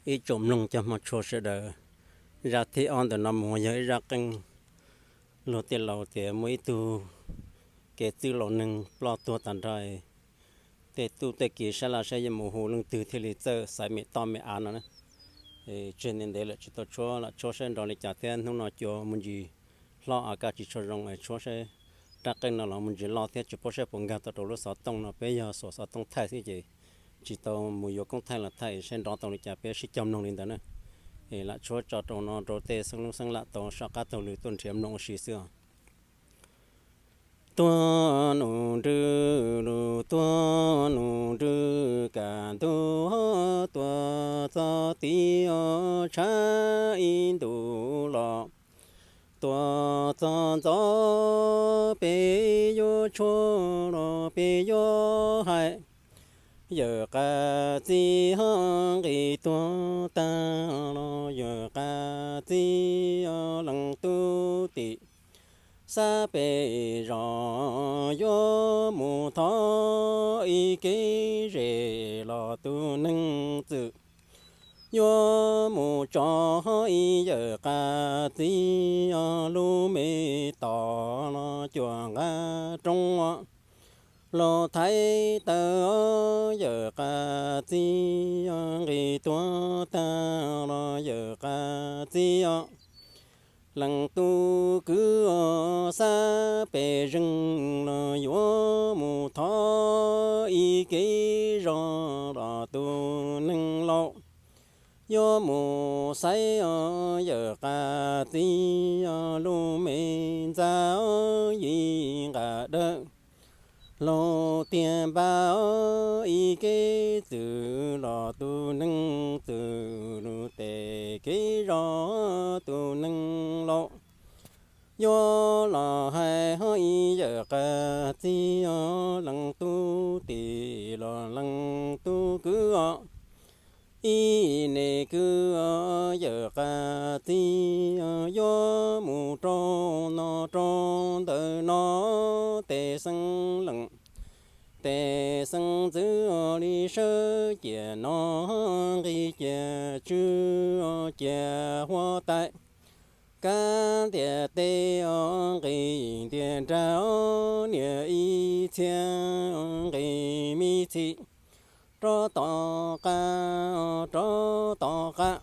Ib tsoom mloog cov hmov tshua sawv daws, zaj thib ob ntawm no mus yog ib zaj qeej luag tej laus tias muaj ib tug kev txwj laus neeg ploj tuag tas nrho. Tej tub tej kiv sab laj saib yuav mus hu leej twg thiaj li txawj xaiv me toj me av no na. Tseg ntev ntev lawm tsis tau tshuab, lam tshuab saib nrov li cas thiab hnub no cua mus ntsis hlob av kaj tsis tshua zoo es tshuab saib rab qeej no los mus ntsis loj thiab tsis paub saib puas nkag tau rau lub xov tooj no, peb yog xuas xov tooj thaij xwb ces tsis tau mus yuav koob thaij los thaij saib nrov tau li cas peb sib cog mloog li ntawd na. Es lam tshuab tso rau no rau tej xeeb lub xeeb lam tau soj qab taug lw tuaj nrhiav mloog ua si xwb os. Tuag num nrw lus tuag num nrw, kaj ntug tuag txog tid tshav ib ntus los. Tuag txog ntxov peb yuav tshuab los peb yuav hais, yawm qab txib nqis tuag tag los yawm qab txib leej tub tim. Xab pem zos yuav mus thov ib kev zem los tus neeg txwm yuav mus tso ib yawm qab txib lub me tos los cuam nqa roob los thaiv taw. Yawm qab txib nqis tuag tag los yawm qab txib leej tub kwv xab pem zeeg los yuav mus thov ib kev zog los tus neeg laus yuav mus xaiv yawm qab txib lub me ntxa yim nqa dawb. Laug tiag npaj ib kev txwm los tus neeg txwm lug tes kev zog tus neeg laus yuav los hais ib yawm qab txib leej tub tim los leej tub kwv os. Ib niam kwv yawm qab txib yuav mus rau no rau ntawm no, tes xeeb leej tes xeeb ntxwv li sawb ciam no nqis ciam tswv ciam huab tais. Kab ntiam teb nqis ntiam nrag, niam ib txhia nqis me txhij, rov tom qab rov tom qab.